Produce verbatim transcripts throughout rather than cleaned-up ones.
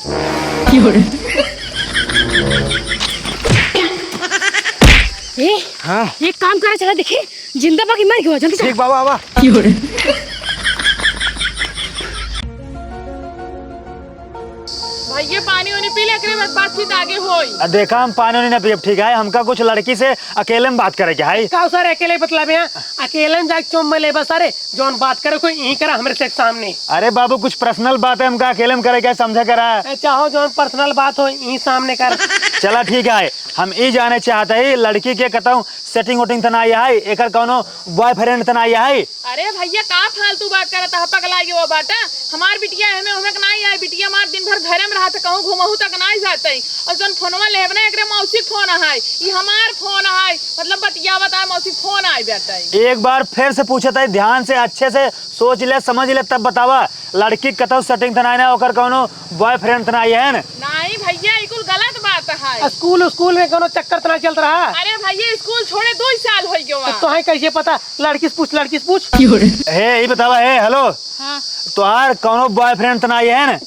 ए, हाँ। एक काम करा, चला देखी, जिंदा बा कि मर गवा, जल्दी चला। ठीक बा, बा, बा। भैया, पानी उनी पी ले, एकरे बाद बातचीत आगे होई। आ, देखा, हम पानी उनी ना पियब, ठीक है? हमका कुछ लड़की से अकेले में बात करे के है। का सारे अकेले बतलावे हैं? अकेले में जाके चुम्मा लेबा सारे, जौन बात करे कोई यहीं करा हमरे से सामने। अरे बाबू, कुछ personal बात है, हमका अकेले में करे के है, समझा करा। ए, चाहो जौन personal बात हो, यहीं सामने कर। चला ठीक है, हम ई जाने चाहत ही लड़की के कतौ setting वोटिंग त नाई है, एकर कौनो boyfriend त नाई है? अरे भैया, का फालतू बात करत ह, पगला गयो बाटा। हमार बिटिया एहमे ओहमे के नाई आई, बिटिया हमार दिन भर घरे में रहत, कहूँ घुमहू तक नाई जात है। और जौन फोनवा लेहब ना, एकरे मौसी के फोन है, ई हमार फोन है, मतलब बतियावत है, मौसी के फोन आई बाटे। एक बार फिर से पूछत है, ध्यान से, अच्छे से सोच ले, समझ ले, तब बतावा। लड़की के कतौ setting त नाई ना, ओकर कौनो boyfriend त नाई है न? नाई भैया, ई कुल गलत बात है। स्कूल, स्कूल में कौनो चक्कर त नाई चलत रहा? अरे भैया, स्कूल छोड़े दो साल हो गयो बा। तो है कैसे पता? लड़की से पूछ, लड़की से पूछ। हे, ई बतावा, हे, hello। हाँ। तोहार कौनो boyfriend त नाई है न?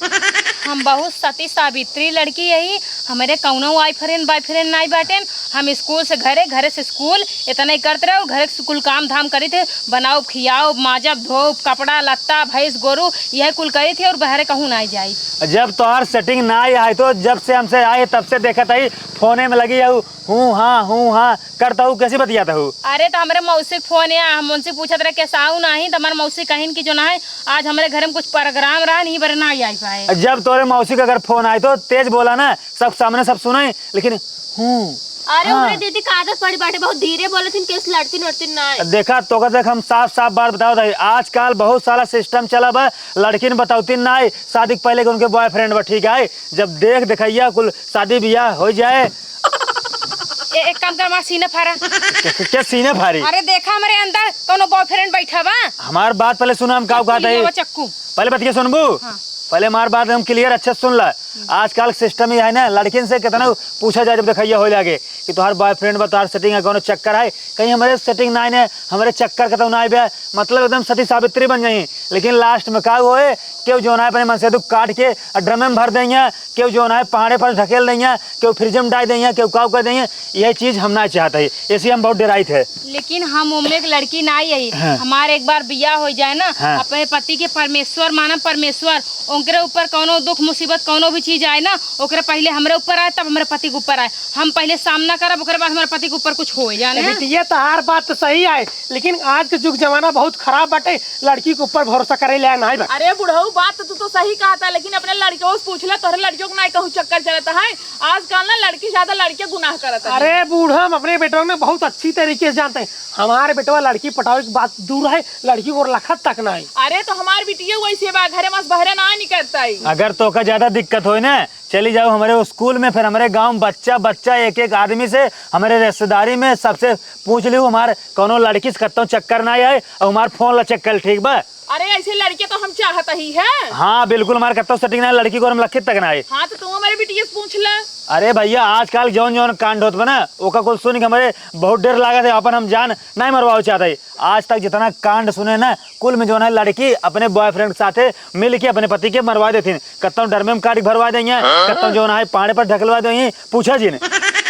हम बहुत सती सावित्री लड़की यही, हमरे कौनो boyfriend, boyfriend नाई बाटेन। हम स्कूल से घरे, घरे से स्कूल, इतना ही करत रहे और घरे से कुल काम धाम करी थे, बनाओ, खियाओ, माजब, धोओ, कपड़ा लत्ता, भैंस गोरू, यह कुल करी थे और बहरे कहूँ नाई जाई। जब तोहार setting नाई है तो जब से हमसे आए तब से देखत है फोने में लगी है, हूँ हाँ, हूँ हाँ करत हूँ, कैसी बतियात हूँ? अरे, तो हमरे मौसी के फोन है, हम उनसे पूछत रहे, कैसा हूँ नहीं, तो हमारे मौसी कहिन कि जो ना है, आज हमरे घर में कुछ program रहा, नहीं बरे ना आई पाए। जब तोरे मौसी का अगर फोन आए तो तेज बोला ना, सब सामने सब सुने, लेकिन हूँ, अरे, हाँ। उमरे दीदी का आदत पड़ी बाटे, बहुत धीरे बोलत हिन, केस लड़तीन वड़तीन ना है। देखा, तो का देख, हम साफ साफ बात बतावत है, आजकल बहुत सारा system चला बा, लड़किन बतौतीन ना है, शादी के पहले के उनके boyfriend बा, ठीक है, जब देख देखैया कुल शादी बियाह हो जाए। ए, एक काम कर, हमार सीना फाड़ा। के, के, के सीने फाड़ी? अरे देखा, हमरे अंदर कौनो boyfriend बैठा बा। हमार बात पहले सुना, हम का कहत हई। चक्कू। पहले बतिया सुनबू? हाँ। पहले हमार बात हम clear अच्छे से सुन ला। आजकल system ही है ना, लड़किन से कितना पूछा जाए, जब देखैया हो लागे कि तोहार boyfriend बा, तोहार setting है, कौनो चक्कर है, कहीं हमरे setting ना है, हमरे चक्कर कतौ ना आवे, मतलब एकदम सती सावित्री बन जाई। लेकिन last में का होए, केहू जौन है अपने मन से दुख काट के ड्रम में भर देइया, केहू जौन है पहाड़े पर ढकेल देइया, केहू फ्रिज में डाल देइया, केहू काऊ कर देइया। यह चीज हम ना चाहत है, ऐसे हम बहुत डराइत है। लेकिन हम ओमे के लड़की ना यही। हाँ। हमार एक बार बियाह हो जाए ना, हाँ। अपने पति के परमेश्वर मानम, परमेश्वर, ओकरे ऊपर कौनो दुख मुसीबत कौनो भी चीज आए ना, ओकरे पहले हमरे ऊपर आए, तब हमरे पति के ऊपर आए। हम पहले सामना करब, ओकरे बाद हमरे पति के ऊपर कुछ होए, जाने ए हैं? बिटिया, तहार बात तो सही आए, लेकिन आज के जुग जमाना बहुत खराब बाटे, लड़की के ऊपर भरोसा करे लायक नाहीं बा। अरे बुढ़ऊ, बात तो तू तो सही कहत ह, लेकिन अपने लड़कियों से पूछ ले, तोहरे लड़कियों के नाहीं कहूँ चक्कर चलत है। आजकल ना लड़की ज्यादा लड़के गुनाह करत है। अरे बूढ़ा, हम अपने बेटवा में बहुत अच्छी तरीके से जानते हैं। हमारे बेटवा लड़की पटावे की बात दूर है, लड़की को लखत तक नाहीं। अरे तो हमार बिटिया वैसे बा, घरे में से बहरे ना निकलता है। अगर तोका ज्यादा दिक्कत होई ना, चली जाओ हमरे स्कूल में, फिर हमरे गाँव में बच्चा बच्चा एक एक आदमी से, हमरे रिश्तेदारी में सबसे पूछ लियो, हमार कौनो लड़की से कत्तो चक्कर ना आए और हमार फोन ला check कर, ठीक बा? अरे ऐसे लड़के तो हम चाहत ही है। हाँ बिल्कुल, हमार कत्तो setting ना है, लड़की को हम लखित तक ना है। हाँ तो तू हमारे बिटिया से पूछ ले। अरे भैया, आजकल जौन जौन कांड होत बा ना, ओका कुल सुन के हमरे बहुत डर लागत है, अपन हम जान नहीं मरवावे चाहत है। आज तक जितना कांड सुने ना, कुल में जौन है लड़की अपने boyfriend के साथे मिल के अपने पति के मरवा देथिन। कत्तौ डरमे में काट के भरवा देइहैं, हाँ? कत्तौ जौन है पहाड़े पर ढकेलवा देइहैं, पूछा जिन।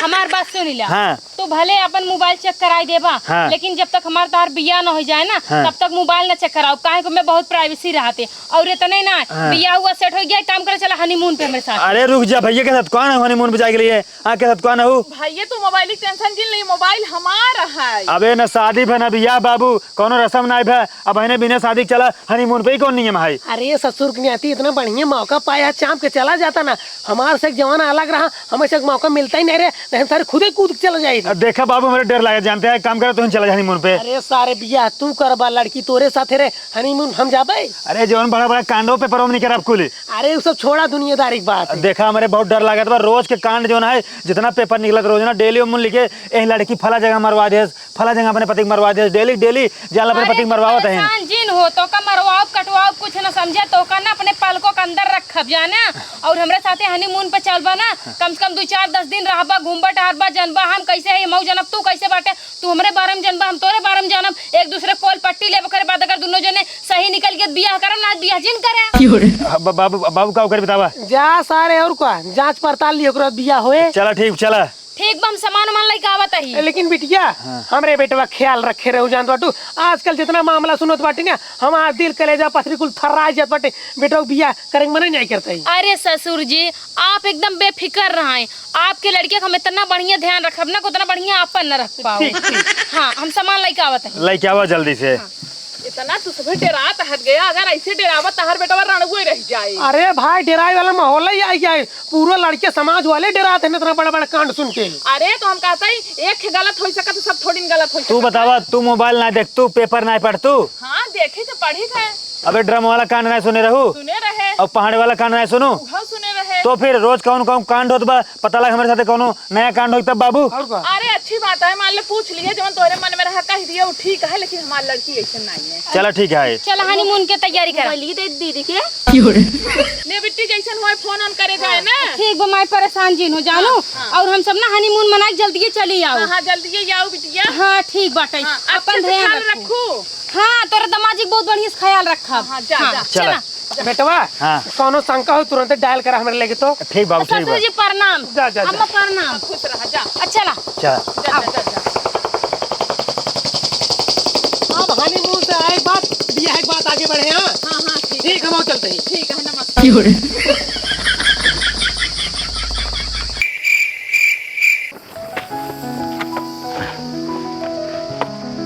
हमार बात सुनी ला। हाँ। तू भले अपन mobile check कराई देबा, हाँ। लेकिन जब तक हमार तोहार बियाह न हो जाए ना, हाँ। तब तक mobile न check कराओ, काहे कि मैं बहुत privacy रहते। और इतने ना, हाँ। बियाह हुआ, set हो गया, एक काम करे, चला honeymoon पे हमरे साथ। अरे रुक जा भैया, के साथ कौन है honeymoon पे जाए के लिए? हाँ, के साथ कौन है वो? भैया, तू mobile की tension जिन ली, mobile हमार है। अबे, न शादी भे, न बियाह बाबू, कौनो रस्म नाई भे। अब बहिने बिना शादी के चला honeymoon पे, ही कौन नियम है? अरे ससुर के नाती, इतना बढ़िया मौका पाया, चाप के चला जाता ना। हमार से जमाना अलग रहा, हमें से मौका मिलता ही नहीं रे, नहीं हम सारे खुदे कूद के चला जाए। अब देखा बाबू, हमरे डर लगे, जानते हैं, काम करे तो हम चला जाए honeymoon पे। अरे सारे बियाह तू करबा, लड़की तोरे साथे रे, honeymoon हम जाबे? अरे जौन बड़ा बड़ा कांडो पे परोम नहीं करब कुल। अरे, उ सब छोड़ा, दुनियादारी के बात। देखा, हमरे बहुत डर लागत बा। रोज के कांड जौन है, जितना paper निकलत रोज ना, daily ओमन लिखे, "एह लड़की फला जगह मरवा देस, फला जगह अपने पति के मरवा देस।" Daily, daily जान अपने पति के मरवावत है। हो, तोका मरवाओ, कटवाओ, कुछ न समझे, तोका ना अपने पलकों के अंदर रखब, जाने? और हमरे साथे honeymoon पे चलबा ना, कम से कम दू चार दस दिन रहबा, घूमबा, टहरबा, जनबा हम कैसे है, मऊ जनब तू कैसे बाटे, तू हमरे बारे में जनबा, हम तोरे बारे में जानब, एक दूसरे के पोल पट्टी लेब, ओकरे बाद अगर दुनो जने सही निकल गए, बियाह करब, ना बियाह जिन करे। हाँ, बा-, बाबू, बाबू का ओकर बतावा? जा सारे, और का, जांच पड़ताल ली, ओकरे बाद बियाह होए। चला ठीक, चला। ठीक बा, हम सामान वामान लइके आवत ही। ए, लेकिन बिटिया, हाँ। हमरे बेटवा ख्याल रखे रहू, जानत बाटू, आजकल जितना मामला सुनत बाटी ना, हमार दिल कलेजा पथरी कुल थर्रा जात बाटे। बेटवा बियाह करे के मने नहीं करता ही। अरे ससुर जी, आप एकदम बेफिकर रहें, आपके लड़के का हम इतना बढ़िया ध्यान रखब ना, उतना बढ़िया आपन न रख पाओ। ठीक, ठीक। हाँ, हम सामान लइके आवत ही। लइके आवा जल्दी से। हाँ। इतना तू सभे डेरात हट गया, अगर ऐसे डेरावा तहार बेटवा रणुए रह जाए। अरे भाई, डेराए वाला माहौल ही आ गया है, पूरा लड़के समाज वाले डेरात हैं इतना बड़ा बड़ा कांड सुन के। अरे तो हम कहता ही, एक गलत हो सकत, सब थोड़ी न गलत हो तू सकत। बतावा, तू मोबाइल ना देखतू, पेपर ना पढ़तू? हाँ, देखे तो पढ़ी थे। अबे ड्रम वाला कांड ना सुने रहू? सुने रहे। और पहाड़ वाला कांड ना सुनू? उहो सुने रहे। तो फिर रोज कौन कौन कांड होत बा? पता लग हमरे साथे कौनो नया कांड होई तब बाबू। और का? अरे अच्छी बात है, मान ले पूछ लिए, जवन तोहरे मन में रहा कह दिया, वो ठीक है, लेकिन हमार लड़की ऐसे नहीं है। चला ठीक है। चला honeymoon के तैयारी करा। मोबाइल दे दीदी के। ले बिट्टी, जैसन होए फोन ऑन करे जाए ना। ठीक बा, मैं परेशान जिन हो जानू। हाँ, हाँ। और हम सब ना honeymoon मना के जल्दी चली आओ। हाँ, हाँ, जल्दी आओ बिटिया। हाँ, ठीक बाटे। हाँ, अपन अच्छे से ध्यान ख्याल रखो। रखो। हाँ, तोरे दामाद जी के बहुत बढ़िया से ख्याल रखब। हाँ, हाँ, जा, हाँ, जा। चला। चला। बेटवा, हाँ। कौनो शंका हो, तुरंत डायल करा हमरे लगे तो। ठीक बाबू, ठीक ससुर बा। जी, प्रणाम। जा, जा, जा। अम्मा, प्रणाम। खुश रहा, जा। अच्छा, ला। चला। जा, जा, जा, जा। अब honeymoon से आए के बाद, बियाह के बाद आगे बढ़े, हाँ? हाँ, हाँ, ठीक ठीक, है। हम चलते हैं। ठीक है, नमस्कार।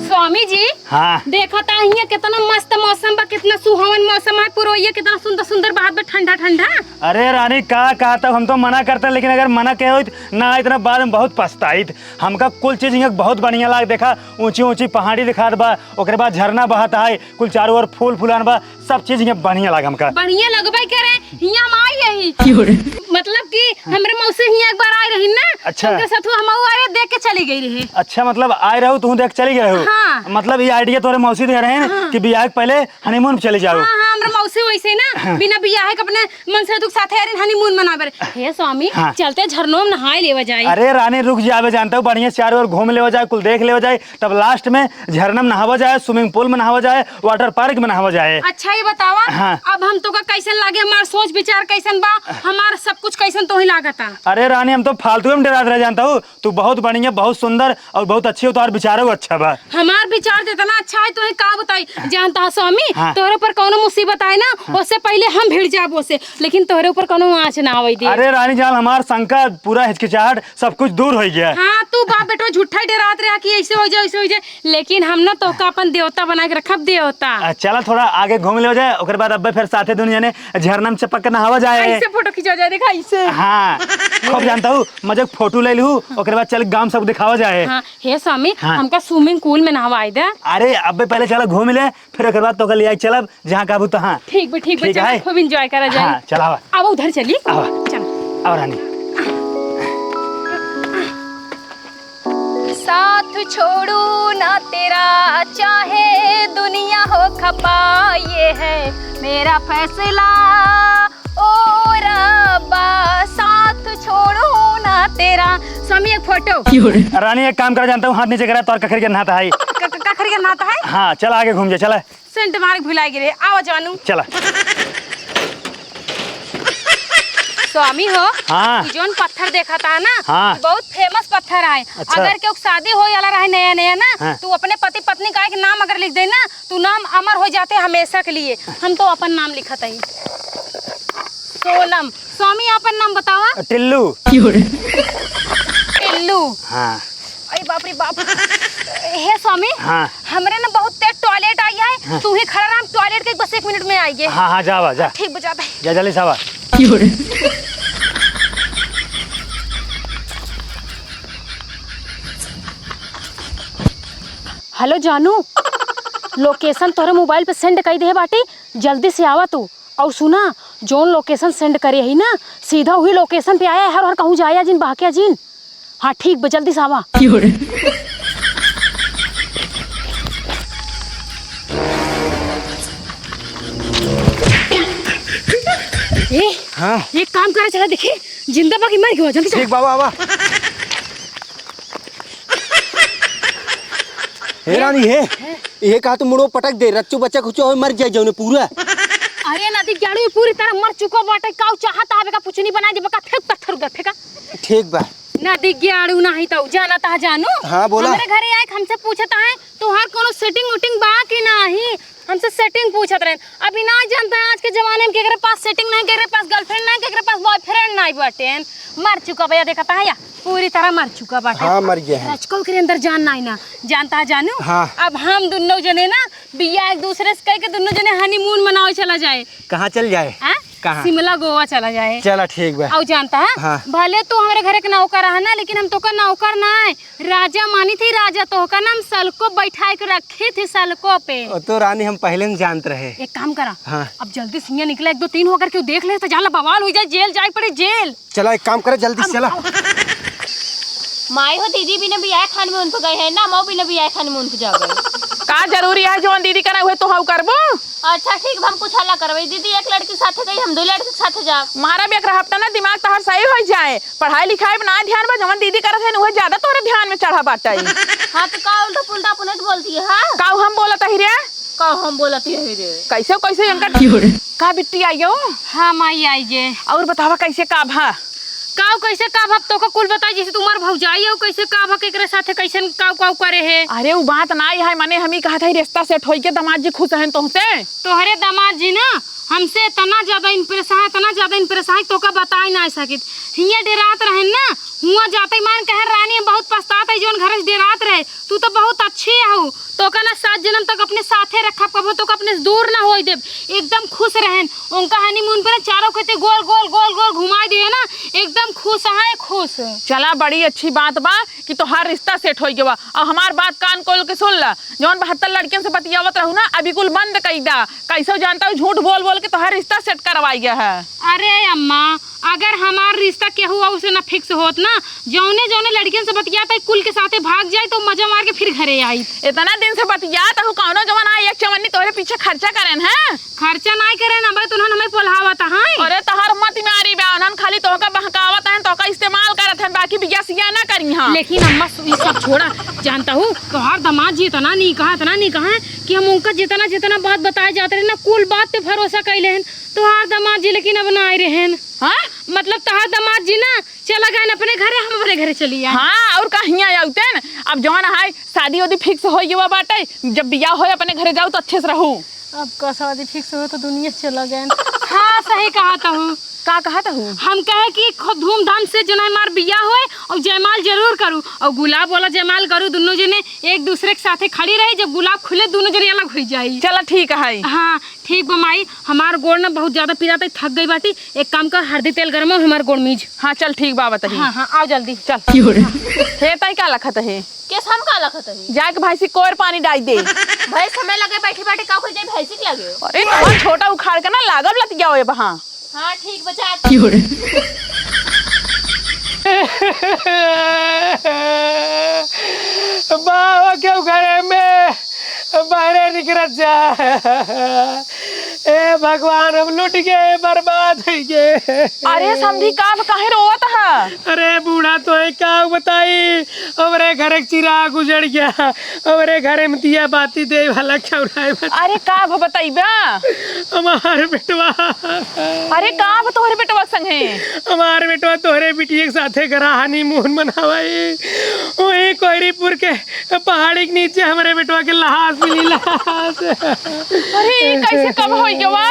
स्वामी जी, हाँ। देखा ता हियाँ कितना मस्त मौसम बा, कितना सुहावन मौसम है, पुरवैया कितना सुंदर सुंदर बहात बा, ठंडा ठंडा। अरे रानी, का कहता, हम तो मना करता, लेकिन अगर मना कहे होइत ना, इतना बाद में बहुत पछताइत। हमका कुल चीज हियाँ बहुत बढ़िया लाग। देखा, ऊंची ऊंची पहाड़ी दिखात बा, ओकरे बाद झरना बहत है, कुल चारों ओर फूल फुलान बा, सब चीज हियाँ बढ़िया लाग हमका। बढ़िया लगबे करे, हियाँ हम आई यही। क्यों रे? मतलब कि हमरे मौसी हियाँ एक बार आई रही ना, अच्छा। उनके साथ हम आए, देख के चली गई रही। अच्छा, मतलब आए रहू, तू देख चली गए हो? हाँ। मतलब ये idea तोरे मौसी दे रहे हैं हाँ। कि बियाह के पहले honeymoon पे चले जाओ। हाँ, हाँ, हमरे मौसी वैसे ना हाँ। बिना बियाह के अपने मन से दुख साथे यार honeymoon मनावे रहे। हे स्वामी, हाँ। चलते झरनों में नहाए लेवा जाए। अरे रानी रुक जावे, जानता हूँ बढ़िया चारों ओर घूम लेवा जाए, कुल देख लेवा जाए। तब last में झरना में नहावा जाए, swimming pool में नहावा जाए, water park में नहावा जाए। अच्छा, ये बतावा, हाँ। अब हम तो का कैसन लागे, हमार सोच विचार कैसन बा, हमार सब कुछ कैसन तोही लागता? अरे रानी, हम तो फालतू में डेरात रह जानता हूँ। तू बहुत बढ़िया, बहुत सुंदर और बहुत अच्छी हो, तोहार विचारो अच्छा बा। हमार विचार तो इतना अच्छा है, तोहे का बताई, जानता है स्वामी, हाँ। तोहरे ऊपर कौनो मुसीबत आए ना, हाँ। उससे पहले हम भिड़ जाब ओसे, लेकिन तोहरे ऊपर कौनो आँच ना आवे दे। अरे रानी जान, हमार शंका, पूरा हिचकिचाहट, सब कुछ दूर हो गया। हाँ, तू बाप बेटो झूठा ही डेरात रहा कि ऐसे हो जाए, ऐसे हो जाए, लेकिन हम ना तोहका अपन देवता बना के रखब, देवता। आ, चला थोड़ा आगे घूम ले जाए, ओकर बाद अब्बे फिर साथे दुनिया ने झरना में चपक के नहावा जाए। ऐसे फोटो खींचा जाए, देखा ऐसे। हाँ, खूब जानता हूँ, मजे के फोटो ले लू, ओकर बाद चल गाँव सब दिखावा जाए। हाँ, हे स्वामी, हाँ। हमका swimming pool में नहवाई दे। अरे अब्बे पहले चला घूम ले, फिर ओकर बाद तोहका ले आई चलब जहाँ कहबू तहाँ। ठीक बा, ठीक बा, ठीक चला है? खूब enjoy करा जाए। हाँ, चला आवा। अब उधर चली। आवा। चला। आवा रानी। साथ छोड़ू ना तेरा, चाहे दुनिया हो खपा, ये है मेरा फैसला। ओ रब्बा, साथ छोड़ू ना तेरा। स्वामी, एक फोटो। रानी, एक काम करा, जानता हूँ, हाथ नीचे करा, तोर कखर के नहाता है। क-, क-, कखर के नहाता है? हाँ, चला आगे घूम जा, चला। सेंट मारे के भुला गिरे, आवा जानू। चला। स्वामी हो, हाँ। तू जौन पत्थर देखा था ना, हाँ। बहुत famous पत्थर है। अच्छा। अगर केहू के शादी होए वाला रहे नया नया ना, हाँ। तू अपने पति पत्नी का एक नाम अगर लिख दे ना, तू नाम अमर हो जाते हमेशा के लिए। हम तो अपन नाम लिखत हई, सोनम। स्वामी, आपन नाम बतावा। टिल्लू। टिल्लू। हाँ। अरे बाप रे बाप। हे स्वामी, हाँ। हमरे ना बहुत तेज toilet आई है, हाँ। तू ही खड़ा रहा, हम toilet के बस एक मिनट में आइए। हाँ, हाँ, जावा, जा। ठीक बा, जाते। जा, जल्दी से आवा। हेलो जानू, location तोहरे मोबाइल पे send कई दे बाटी, जल्दी से आवा तू। और सुना, जौन location send करे ही ना, सीधा वही location पे आया है, और कहूँ जाया जिन, बहके जिन। हाँ, ठीक बा, जल्दी से आवा। ए, हाँ। एक काम करे, चला देखी, जिंदा बा कि मर गवा, जल्दी चल। ठीक बाबा, आवा। हे रानी, हे, ये कहा तू मुड़ो पटक दे, रच्चू बच्चा कुछ हो मर जाए जौने पूरा। अरे नदी ग्याड़ू पूरी तरह मर चुको बाटे, काऊ चाहत हवे का पुछनी बनाई देबे का, फेंक पत्थर उधर फेंका। ठीक बा। नदी ग्याड़ू नाही तो जानत ह जानू। हाँ, बोला। हमरे घरे आए, हमसे पूछत है, "तोहार कोनो setting उटिंग बा कि नाही?" हमसे setting पूछत रहन। अभी ना जानता है, आज के जमाने में केकरे पास setting नाही, केकरे पास girlfriend नाही, केकरे पास boyfriend नाही बाटेन। मर चुका भैया, देखता है या, पूरी तरह मर चुका बाटे। हाँ, मर गया है। रचकल के अंदर जान नाही ना, जानता है जानू? हाँ। अब हम दुनो जने ना बियाह एक दूसरे से कह के दुनो जने honeymoon मनावे चला जाए। कहाँ चल जाए? हाँ? कहाँ? शिमला, गोवा चला जाए। चला, ठीक बा। अउ जानता है? हाँ। भले तू हमरे घरे के नौकर रहा ना, लेकिन हम तोका नौकर ना है, राजा मानी थी, राजा। तोहका ना हम सलको बैठाए के रखी थी, सलको पे। ओ तो रानी, हम पहले से जानत रहे। एक काम करा, हाँ। अब जल्दी से हियाँ निकला, एक दो तीन होकर क्यों देख ले तो जाला बवाल हो जाए, जेल जाए पड़े, जेल। चला, एक काम करे, जल्दी से चला। माई हो, दीदी बिना बियाह खान में उनके गए हैं ना, मऊ बिना बियाह खान में उनके जा गए। का जरूरी है, जौन दीदी करे उहे तोहू करबो? अच्छा ठीक बा, हम कुछ हल्ला करबे। दीदी एक लड़की साथे गई, हम दो लड़की साथे जा। मारा भी एक हफ्ता ना दिमाग तहार सही हो जाए, पढ़ाई लिखाई में ना ध्यान बा, जौन दीदी करत है उहे ज्यादा तोहरे ध्यान में चढ़ा बाटे। हाँ तो का उल्टा पुल्टा अपने बोलती है, हाँ? का हम बोलत ही रे? का हम बोलत ही रे? कैसे कैसे इनका का बिट्टी आई हो? हाँ माई आई गे। और बतावा कैसे का भा? काऊ कैसे का भा, तोका कुल बताई, जैसे तुम्हार भौजाई हो, कैसे का भा, केकरे साथे कैसन काऊ काऊ करे है? अरे उ बात ना आई है, मने हम ही कहत है रिश्ता set होई के दामाद जी खुश हैं तोहसे? तोहरे दामाद जी ना हमसे इतना ज्यादा impress है, इतना ज्यादा impress है, तोका बताई ना सकित। हियाँ डेरात रहन ना, हुआँ जाते ही मान कहे, "रानी हम बहुत पछतात है, जौन घर से डेरात रहे, तू तो बहुत अच्छी हो, तोका ना सात जन्म तक अपने साथे रखब, कबो तोका अपने से दूर ना होई देब, एकदम खुश रहन।" उनका honeymoon पे ना चारों खेते गोल गोल गोल गोल घुमाई दिए ना, एकदम खुश है, खुश। चला, बड़ी अच्छी बात बा कि तोहार रिश्ता set होई गवा। अब हमार बात कान खोल के सुन ला, जौन बहत्तर लड़कियन से बतियावत रहू ना, अभी कुल बंद कई दा। कैसे जानता हूँ, झूठ बोल बोल के तोहार रिश्ता set करवाई गया है। अरे अम्मा, अगर हमार रिश्ता केहू और से ना fix होत ना, जौने जौने लड़कियन से बतियात है, कुल के साथे भाग जाए तो मजा मार के फिर घरे आई। इतना दिन से बतियात हूँ, कौनो जवन आई एक चवन्नी तोहरे पीछे खर्चा करेन है? खर्चा नाई करेन, अब तो उन्हन हमें पोल्हावत है। अरे तोहार मत मारी बा, उन्हन खाली तोहका बहकावत हैं, तोहका इस्तेमाल करत हैं, बाकी बिया सिया ना करी हाँ। लेकिन अम्मा सु-, ये सब छोड़ा, जानता हूँ तोहार दामाद जी इतना नीक है, इतना नीक है कि हम उनका जितना जितना बात बताए जात रहे ना, कुल बात पे भरोसा कैले हैं तोहार दामाद जी, लेकिन अब ना आए रहे हैं। हाँ? मतलब तोहार दामाद जी ना चला गए अपने घरे, हम अपने घरे चली आए। हाँ, और का हियाँ आउते न? अब जवन है, शादी उदी fix हो गया बाटे, जब बियाह होए अपने घरे जाऊ तो अच्छे से रहू। अब का शादी fix हो तो दुनिया चला गए। हाँ, सही कहा तहू। का कहा तहू? हम कहे कि खूब धूमधाम से जनाई मार बियाह होए और जयमाल जरूर करू और गुलाब वाला जयमाल करू, दुनों जने एक दूसरे के साथे खड़ी रही, जब गुलाब खुले दुनों जने अलग हो जाई। चला ठीक है। हाँ, ठीक बा माई, हमार गोड़ ना बहुत ज्यादा पिरात है, थक गई बाटी। एक काम कर, हरदी तेल गरम हो, हमार गोड़ मीज। हाँ, चल ठीक बा, बताही। हाँ, हाँ, आओ जल्दी। चल। हे, ताई का लखत है? केस हम का लखत है? जाके भैंसी कोर पानी डाल दे। भैंस हमें लगे बैठी बैठी का हो जाए, भैंसी के लगे। अरे, तोहर छोटा उखाड़ के ना लागब लतिया होए बहाँ। हाँ, ठीक बचा। बाबा क्यों घरे में? बाहरे निकरत जा। ए भगवान, हम लुट गए, बर्बाद हो गए। अरे समधी, का ब-, काहे रोवत ह? अरे बूढ़ा, तोहे का बताई, हमरे घर के चिराग उजड़ गया, हमरे घर में दिया बाती दे वाला चौराहे में। अरे का ब-, बताइबा? हमार बेटवा। अरे का ब-, तोहरे बेटवा के संगे? हमार बेटवा तोहरे बिटिया के साथे गरा honeymoon मनावाई, वही कोहरीपुर के पहाड़ी के नीचे हमरे बेटवा के लाश मिली, लाश। अरे, ई कैसे कब होई गवा?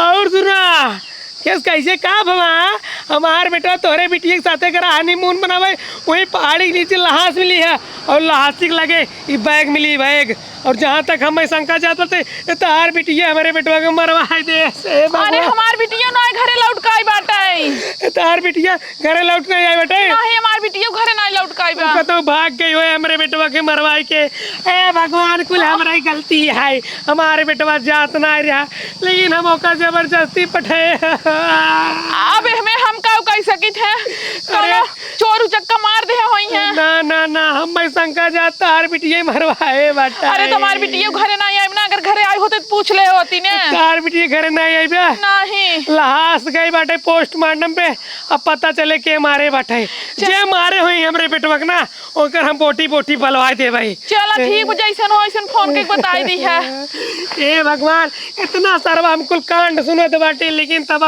और सुना, केस कैसे का भवा? हमार बेटवा तोहरे बिटिया के साथे करा honeymoon मनावे, वही पहाड़ी के नीचे लाश मिली है, और लाश के लगे ई bag मिली, bag। और जहाँ तक हमें शंका जात बाटे, ये तोहार बिटिया हमरे बेटवा के मरवाए दे से, अरे, बाबा। हमार बिटिया ना घरे लौट के आई बाटे। ये तोहार बिटिया घरे लौट नहीं आई बाटे। नहीं, हमार बिटिया घरे नहीं लौट के आई बा। ओका तो भाग गई होए हमरे बेटवा के मरवाए के। ए भगवान, कुल हमरे गलती है, हमारे बेटवा जात ना रहा, लेकिन हम ओका जबरदस्ती पठे। अब हमें हम का कह सकित है? अरे। कौनो चोर उचक्का मार दे होई है। ना, ना, ना, हम शंका तार बिटिया मरवाए बाटे। अरे, तुम्हार बिटिया घरे ना आई ना, अगर घरे आई होते तो पूछ ले होती ने। तार बिटिया घरे ना आई बे। नहीं। लहास गई बाटे पोस्टमार्टम पे, अब पता चले के मारे बाटे। जे मारे हुई हमरे बेटवा के ना, ओकर हम बोटी बोटी बलवाए दे भाई। चला ठीक बा, जैसन हो वैसन फोन के बताई दी है। ए भगवान, इतना सरवा हम कुल कांड सुनत बाटे, लेकिन तब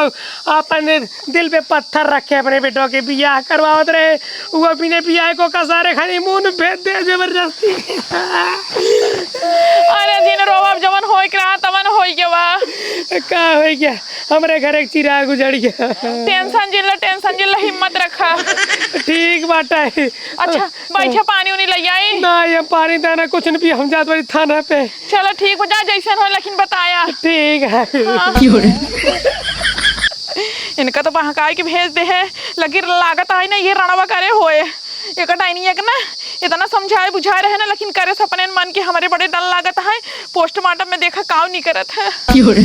अपन दिल पे पत्थर रखे अपने बेटवा के बियाह करवावत रहे, वो बिना बियाह को का सारे खानी मुंह भेज दे जबरदस्ती। अरे जिन रोवा, अब जवन होई के रहा तवन होई के बा। का होई गया? हमरे घर एक चिराग उजड़ गया। टेंशन जिन ला, टेंशन जिन ला, हिम्मत रखा। ठीक बाटे। अच्छा, बैठे, पानी उनी ले आई। ना, ये पानी दाना कुछ नहीं पिया, हम जात बाटी थाना पे। चलो ठीक बा, जा जैसन हो लेकिन बताया। ठीक है। हाँ। क्यों रे? इनका तो बहकाई के भेज दे है, लगी लागत है ना ये रणवा करे होए। एक डाइनी एक ना इतना समझाए बुझाए रहे ना, लेकिन करे सपने मन के हमरे बड़े डर लागत है। पोस्टमार्टम में देखा काव नहीं करत है। क्यों रे?